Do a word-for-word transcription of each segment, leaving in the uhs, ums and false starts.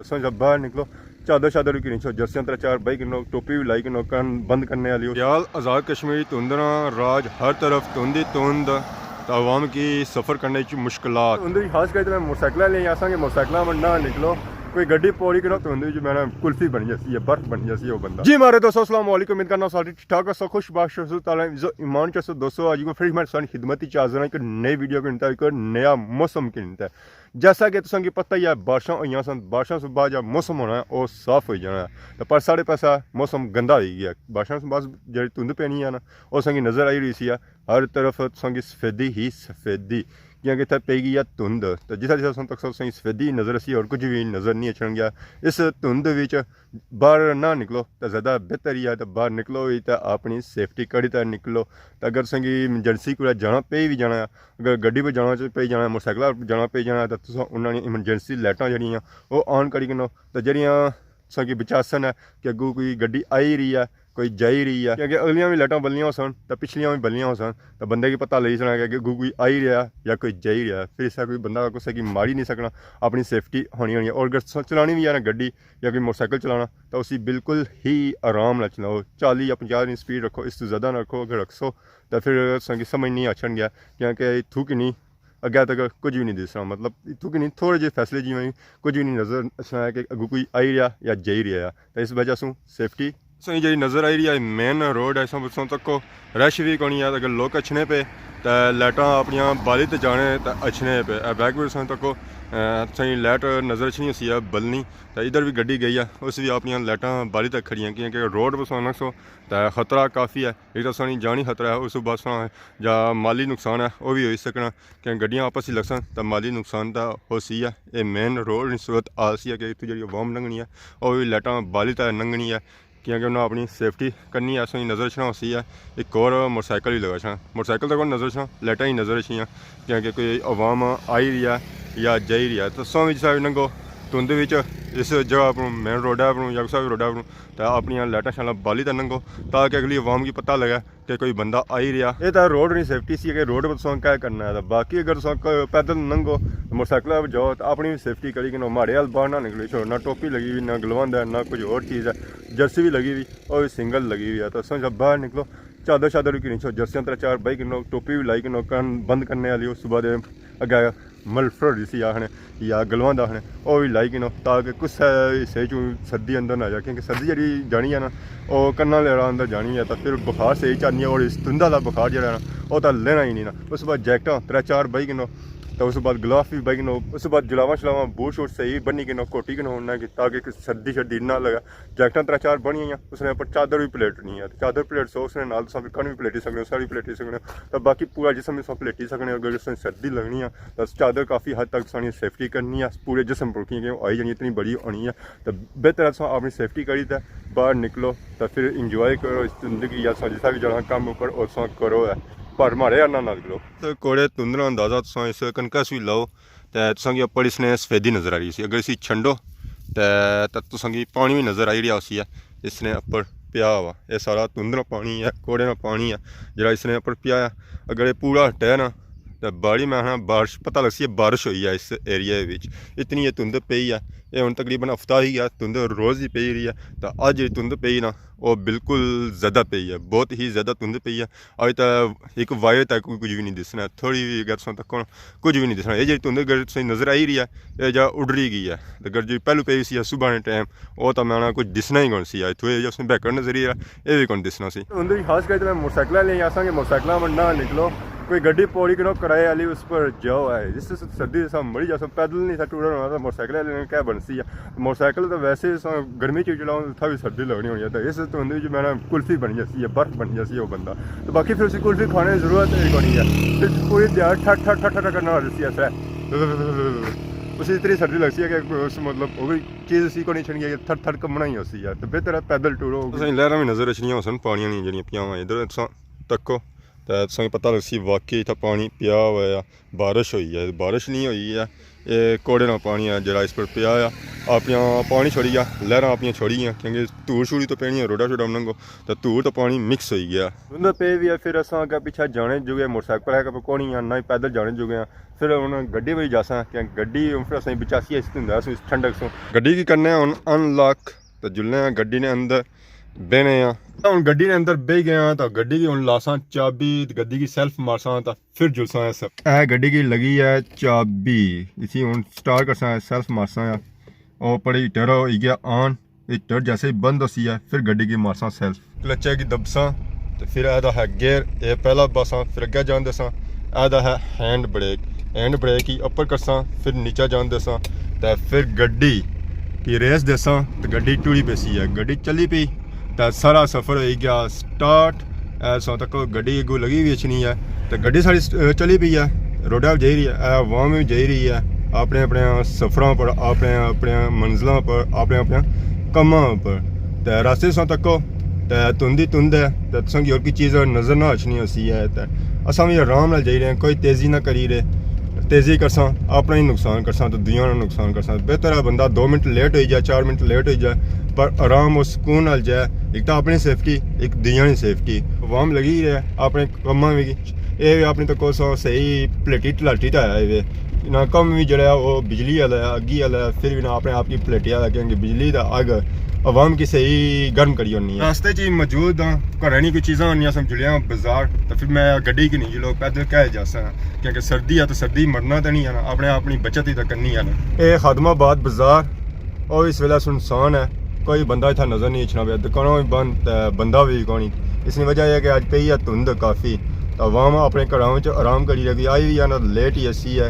اساں جب باہر نکلو، چادر شادر بھی گھنی چھو، جرسیاں ترے چار بائی گھنو، ٹوپی بھی لائی گھنو، کن بند کرنے والی ہو۔ خیال آزاد کشمیر، تندراں راج، ہر طرف تند ہی تند، تے عوام کی سفر کرنے وچ مشکلات۔ اندر خاص کر تے موٹر سائیکل والے اساں کے موٹر سائیکلاں پر نہ نکلو، کوئی گڈی پوڑی کرو تو اندر جو میں نا کلفی بن جاسی ہے، برف بن جاسی ہے وہ بندہ۔ جی مارے دوستو، السلام علیکم، امید کرنا سارے ٹھیک ٹھاک ہو، خوش باش ہو، تعالیٰ عزت و ایمان چ ہو۔ دوستو، اج کو پھر میں ساری خدمت وچ حاضر ہاں ایک نئے ویڈیو کے نتا، ایک نیا موسم کے نتا۔ جیسا کہ تساں کی پتہ ہی ہے، بارشاں ہوئیاں سن، بارشاں سوں بعد جا موسم ہونا ہے، او صاف ہوئی جانا ہے۔ تے پر ساڑے پاسا موسم گندا ہوئی گیا۔ بارشاں سوں بعد جڑی دھند پینی ہے نا، او تساں کی نظر آئی رہی سی ہے، ہر طرف تساں کی سفیدی ہی سفیدی، کیونکہ اتھے پئی گئی ہے دھند۔ تے جتھے جتھے تساں تک تساں کی سفیدی نظر اسی، اور کچھ بھی نظر نہیں اچھن گیا۔ اس دھند وچ باہر نہ نکلو تے زیادہ بہتر ہی ہے، تے باہر نکلو بھی تے اپنی سیفٹی کڑی تے نکلو۔ تے اگر تساں کی ایمرجنسی کوئی جانا پئی بھی جانا ہے، اگر گڈی پہ جانا چ-، پئی جانا ہے، موٹر سائیکل پر جانا پئی جانا ہے، تے تساں انہاں نی ایمرجنسی لائٹاں جیڑھیاں او آن کری گھنو، تے جیڑھیاں تساں کی بچاسن ہے کہ اگوں کوئی گڈی آئی رہی ہے، کوئی جائی رہی ہے، کیونکہ اگلیاں بھی لائٹاں بلیاں ہوسن تے پچھلیاں بھی بلیاں ہوسن، تے بندے کی پتہ لگی سنا کہ اگوں کوئی آئی رہیا یا کوئی جائی رہیا۔ پھر اس طرح کوئی بندہ کسے کی ماری نہیں سکنا، اپنی سیفٹی ہونی ہونی ہے۔ اور اگر تساں چلانی بھی ہے نا گڈی یا کوئی موٹر سائیکل چلانا، تے اسی بالکل ہی آرام نال چلاؤ، چالی یا پنجاہ نی سپیڈ رکھو، اس تو زیادہ نہ رکھو۔ اگر رکھسو تے پھر تساں کی سمجھ نہیں اچھن گیا، کیونکہ اتھوں کنی اگے تک کچھ بھی نہیں دسنا، مطلب اتھوں کنی تھوڑے جہے فاصلے جی کچھ بھی نہیں نظر اچھنا ہے کہ اگوں کوئی آئی رہیا یا جائی رہیا ہے۔ تے اس وجہ سوں سیفٹی، تساں کی جیڑھی نظر آئی رہی ہے مین روڈ ہے، اس وچ تساں تکو رش بھی کونی ہے۔ اگر لوک اچھنے پے تے لائٹاں اپنیاں بالی تے جانے تے اچھنے پے۔ اے بیک وی تساں تکو، اے، تساں کی لائٹ نظر اچھنی ہوسی ہے بلنی، تے ادھر بھی گڈی گئی ہے، اس بھی اپنیاں لائٹاں بالی تے کھڑیاں، کیونکہ روڈ پر تساں لنگسو تے خطرہ کافی ہے۔ ایک تاں تساں کی جانی خطرہ ہے، اس بعد تساں جا مالی نقصان ہے، او بھی ہوئی سکنا کہ گڈیاں آپس ہی لگسن تے مالی نقصان تاں ہوسی ہے۔ اے مین روڈ نی صورت حال سی ہے کہ اتھوں جیڑھی عوام لنگھنی ہے، او بھی لائٹاں بالی تے لنگھنی ہے، کیونکہ انہاں اپنی سیفٹی کرنی ہے۔ اساں کی نظر اچھنا ہوسی ہے، ایک اور موٹر سائیکل ہی لگا اچھنا، موٹر سائیکل تک نظر اچھنا، لائٹاں ہی نظر اچھنیاں، کیونکہ کوئی عوام آئی رہی ہے یا جائی رہی ہے۔ تے تساں وی جسا لنگھو دھند وچ اس جگہ اپروں، مین روڈ ہے اپروں یا کسا بھی روڈ ہے اپروں، تے اپنیاں لائٹاں شائٹاں بالی تے لنگھو، تاکہ اگلی عوام کی پتہ لگے کہ کوئی بندہ آئی رہیا۔ اے تاں روڈ نی سیفٹی سی کہ روڈ پر تساں کیا کرنا ہے۔ تے باقی اگر تساں ک-، پیدل لنگھو، موٹر سائیکل پر جاؤ، تے اپنی سیفٹی کری گھنو، ماڑے ہال باہر نہ نکلی چھوڑو، نہ ٹوپی لگی ہوئی، نہ گلوند ہے، نہ کچھ اور چیز ہے، جرسی بھی لگی ہوئی، او بھی سنگل لگی ہوئی ہے۔ تے تساں جب باہر نکلو، چادر شادر بھی گھنی چھوڑو، جرسیاں ترے چار بائی گھنو، ٹوپی بھی لائی گھنو، کن بند کرنے والی، اس بعد اگے ملفر جسی آخنے یا گلوند آخنے، او بھی لائی گھنو، تاکہ کسے حصے چوں سردی اندر نہ جائے، کیونکہ سردی جیڑھی جانی ہے نا، او کناں لیرا اندر جانی ہے، تے پھر بخار صحیح چڑھنی ہے، اور اس دھند آلا بخار جیڑھا ہے نا، او تاں لینا ہی نہیں نا۔ اس بعد جیکٹاں ترے چار بائی گھنو، تے اس بعد گلاف بھی بائی گھنو، اس بعد جلاواں شلاواں، بوٹ شوٹ صحیح بنی گھنو، کوٹی گھنو انہاں کی، تاکہ کوئی سردی شردی نہ لگے۔ جیکٹاں ترے چار بنی گئیاں، اس نے اپر چادر بھی پلیٹنی ہے، چادر پلیٹسو، اس نے نال تساں کن بھی پلیٹی سکنے ہو، سر بھی پلیٹی سکنے ہو، تے باقی پورا جسم تساں پلیٹی سکنے ہو۔ اگر تساں سردی لگنی ہے، تے چادر کافی حد تک تساں سیفٹی کرنی ہے، پورے جسم پر، کیونکہ آئی جانی اتنی بڑی ہونی ہے۔ تے بہتر ہے تساں اپنی سیفٹی کری تے باہر نکلو، تے پھر انجوائے کرو اس زندگی، یا تساں جسا بھی جانا کم اوپر، او تساں کرو ہے، پر ماڑے آنا نہ نکلو۔ تے کوڑے دھند نا اندازہ تساں اس کنکس بھی لاؤ، تے تساں کی اپر اس نے سفیدی نظر آ رہی سی۔ اگر اسی چھنڈو تے، تے تساں کی پانی بھی نظر آئی رہیا ہوسی ہے، اس نے اپر پیا ہوا۔ اے سارا دھند نا پانی ہے، کوڑے نا پانی ہے، جڑا اس نے اپر پیا ہے۔ اگر یہ پورا ہٹے نا، تے بڑی میں آخنا بارش، پتہ لگسی ہے بارش ہوئی ہے اس ایریے وچ۔ اتنی یہ دھند پئی ہے، یہ ہن تقریباً ہفتہ ہی ہے، دھند روز ہی پئی رہی ہے۔ تے اج یہ دھند پئی نا، وہ بالکل زیادہ پئی ہے، بہت ہی زیادہ دھند پئی ہے۔ اج تے ایک وائر تک کوئی کچھ بھی نہیں دسنا، تھوڑی بھی اگر تساں تکو نا، کچھ بھی نہیں دسنا۔ یہ جڑی دھند اگر تساں نظر آئی رہی ہے، یہ جا اڈری گئی ہے۔ تے اگر جو پہلو پئی سی صبح نے ٹائم، وہ تو میں آنا کچھ دسنا ہی کون سی۔ اج تھوڑے جا اس نے بہکڑ نظر ہی ہے، یہ بھی کون دسنا سی۔ اندر خاص کر تے موٹر سائیکل والے آساں کہ موٹر سائیکل پر نہ نکلو، کوئی گڈی پوڑی کرو، کرائے والی اس پر جاؤ ہے۔ جس سے سردی سے مری جاسو، پیدل نہیں تھا ٹورا ہونا، تو موٹر سائیکل والے نے کیا بنسی ہے؟ موٹر سائیکل تو ویسے ہی سا گرمی چ چلاؤ، اتھا بھی سردی لگنی ہونی ہے۔ تو اس دھند وچ میں نا کلفی بنی جاسی ہے، برف بنی جاسی ہے وہ بندہ۔ تو باقی پھر اسی کلفی کھانے کی ضرورت ہی کونی ہے۔ پھر پوری دیہاڑ ٹھٹ ٹھٹ ٹھٹ ٹھٹ کرنا رہسی ہے۔ اسی اتنی سردی لگسی ہے کہ اس، مطلب، وہ بھی چیز اسی کو نہیں چھڑنی ہے، تھر تھر کمنا ہی ہوسی ہے۔ تو بہتر ہے پیدل ٹورو۔ تساں لہراں بھی نظر اچھنیاں ہوسن پانیاں نی جڑیاں پیاں ہوئیاں ادھر، تساں تکو تے تساں کی پتہ لگسی واقعی اتھا پانی پیا ہوا ہے، بارش ہوئی ہے۔ بارش نہیں ہوئی ہے اے کوڑے نا پانی ہے جڑا اس پر پیا ہے، اپنیاں پانی چھوڑی گیا، لہراں اپنیاں چھوڑی گیاں، کیونکہ دھوڑ شوڑی تو پینی ہے، روڈا شوڈا بننگو، تے دھوڑ تو پانی مکس ہوئی گیا۔ دھند پے وی ہے، پھر اساں اگے پیچھے جانے جوگے موٹر سائیکل ہے کہ کونی آ، نہ ہی پیدل جانے جوگے آں۔ پھر ہن گڈی وچ جاساں، کہ گڈی ہن پھر اساں بچاسی اس دھندا سوں، اس ٹھنڈک سوں۔ گڈی کی کرنے آں ہن ان لاک، تے جلنے آں گڈی نے اندر، بہنے آں۔ ہن گڈی نے اندر بہی گئے آں، تے گڈی کی ہن لاساں چابی، تے گڈی کی سیلف مارساں، تے پھر جلساں اس۔ اے گڈی کی لگی ہے چابی، اسی ہن سٹارٹ کرساں، سیلف مارساں۔ او پڑی ہیٹر ہوئی گیا آن، ہیٹر جیسے ہی بند ہوسی ہے، پھر گڈی کی مارساں سیلف۔ کلچے کی دبساں، تے پھر اے دا ہے گیئر، اے پہلا باساں، پھر اگے جان دیساں۔ اے دا ہے ہینڈ بریک، ہینڈ بریک ہی اپر کرساں، پھر نیچا جان دیساں، تے پھر گڈی کی ریس دیساں، تے گڈی ٹری پیسی ہے۔ گڈی چلی پئی، تے سارا سفر ہوئی گیا سٹارٹ۔ اے سو تک گڈی اگوں لگی وی اچھنی ہے، تے گڈی ساری س-، چلی پئی ہے، روڈا پہ جائی رہی ہے، اے عوام وی جائی رہی ہے اپنے اپنے سفراں پر، اپنے اپنے منزلاں پر، اپنے اپنے کماں پر۔ تے راستے سو تکو تے دھند ہی دھند ہے، تے تساں کی ہور کوئی چیز نظر نہ اچھنی ہوسی ہے۔ تے اساں وی آرام نال جائی رہے ہیں، کوئی تیزی نہ کری رہے۔ تیزی کرساں، اپنا ہی نقصان کرساں تے دوجیاں نا نقصان کرساں۔ بہتر ہے بندہ دو منٹ لیٹ ہوئی جائے، چار منٹ لیٹ ہوئی جائے، پر آرام اور سکون نال جائے۔ ایک تو اپنی سیفٹی، ایک دوجیاں نی سیفٹی۔ عوام لگی رہے اپنے کماں وچ، اے وی اپنی تکو سو صحیح پلیٹی ٹلاٹی تے آیا وے۔ نہ کم وی جڑا ہے، وہ بجلی والا ہے، اگی والا ہے، پھر بھی نہ اپنے آپ کی پلیٹی والا، کیونکہ بجلی دا اگ عوام کی صحیح گرم کری ہونی ہے۔ راستے چ ہی موجود ہاں، گھرے نی کوئی چیزاں ہونیاں سن، جلیاں بازار، تو پھر میں گڈی کی نہیں جلو، پیدل کہہ جاساں، کیونکہ سردی ہے تو سردی مرنا تو نہیں ہے نا، اپنے آپ نی بچت ہی تو کرنی ہے نا۔ اے خادم آباد بازار، او اس ویلے سنسان ہے، کوئی بندہ اتھا نظر نہیں اچھنا پیا، دکاناں وی بند تے بندہ وی کونی۔ اس نی وجہ اے ہے کہ اج پئی ہے دھند کافی، تے عوام اپنے گھراں وچ آرام کری رہی، آئی وی ہے نا لیٹ ہی اسی ہے،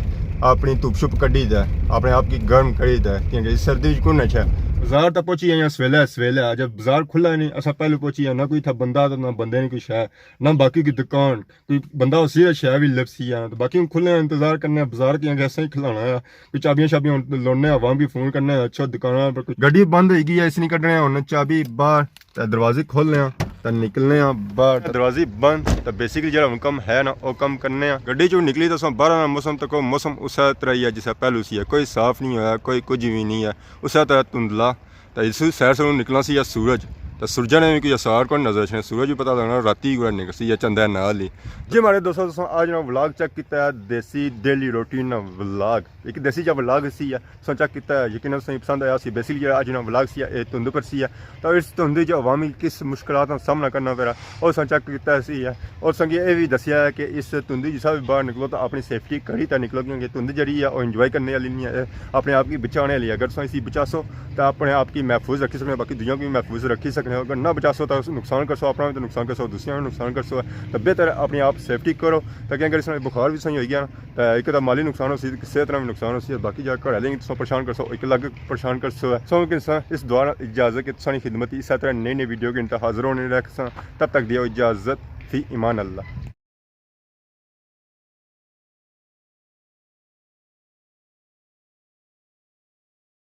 اپنی دھپ شپ کڈی تے اپنے آپ کی گرم کری تے، کیونکہ اس سردی وچ کون اچھے۔ بازار تاں پہنچی آئے آں سویلے سویلے، جب بازار کھلا نہیں، اساں پہلو پہنچی آئے، نہ کوئی اتھا بندہ تے نہ بندے نی کوئی شے، نہ باقی کوئی دکان، کوئی بندہ اسی تے شے وی لبسی آ، تے باقی ہن کھلنے آں، انتظار کرنے آں، بازار کیاں کہ اساں ہی کھلانا ہے۔ کوئی چابیاں شابیاں ہن لوڑنے آں، عوام کی فون کرنے آں، اچھا دکاناں پر کوئی۔ گڈی بند ہوئی گئی ہے، اس نی کڈنے آں ہن چابی باہر، تے دروازے کھولنے آں، تے نکلنے آں باہر۔ دروازے بند، تے بیسیکلی جڑا ہن کم ہے نا، او کم کرنے آں۔ گڈی چوں نکلی تے اساں باہر آنا موسم تکو، موسم اسے طرح ہی ہے جسے پہلو سی ہے، کوئی صاف نہیں ہویا، کوئی کچھ وی نہیں ہے، اسے طرح دھندلا۔ تے اس سائیڈ سے نکلنا سی یا سورج، تے سورجا نے وی کوئی آثار کوئی نظر اچھنے، سورج وی پتہ لگنا راتی کوئی نکلسی یا چندے نال ہی۔ جی ماڑے دوستو، تساں اج نا ولاگ چیک کیتا ہے، دیسی ڈیلی روٹین نا ولاگ، ایک دیسی جا ولاگ سی ہے، تساں چیک کیتا ہے، یقیناً تساں کی پسند آیا سی۔ بیسیکلی جڑا اج نا ولاگ سی ہے، اے دھند پر سی ہے، تے اس دھند وچ عوام کی کس مشکلات نا سامنا کرنا پے رہا، او تساں چیک کیتا سی ہے۔ اور تساں کی اے وی دسیا ہے کہ اس دھند وچ جسا وی باہر نکلو تاں اپنی سیفٹی کری تے نکلو، کیونکہ دھند جڑی ہے او انجوائے کرنے والی نہیں ہے، اے اپنے آپ کی بچانے والی ہے۔ اگر تساں اسی بچاسو تاں اپنے آپ کی محفوظ رکھی سکنے ہو، باقی دوجیاں کی بھی محفوظ رکھی سکنے ہو۔ اگر نہ بچاسو تاں نقصان کرسو، اپنا بھی تو نقصان کرسو، دوسریاں بھی نقصان کرسو۔ تاں بہتر ہے اپنے آپ سیفٹی کرو، تاکہ اگر اس نے بخار بھی صحیح ہوئی گیا نا، تاں ایک تاں مالی نقصان ہو سی، صحت نا بھی نقصان ہو سی، باقی جا گھر والے تساں پریشان کرسو، ایک الگ پریشان کرسو ہے۔ سو کہ اس دعا اجازت کہ تساں نی خدمت اسی طرح نئی نئی ویڈیو کے انتہا حاضر ہونے رکھساں۔ تب تک دیو اجازت، فی امان اللہ۔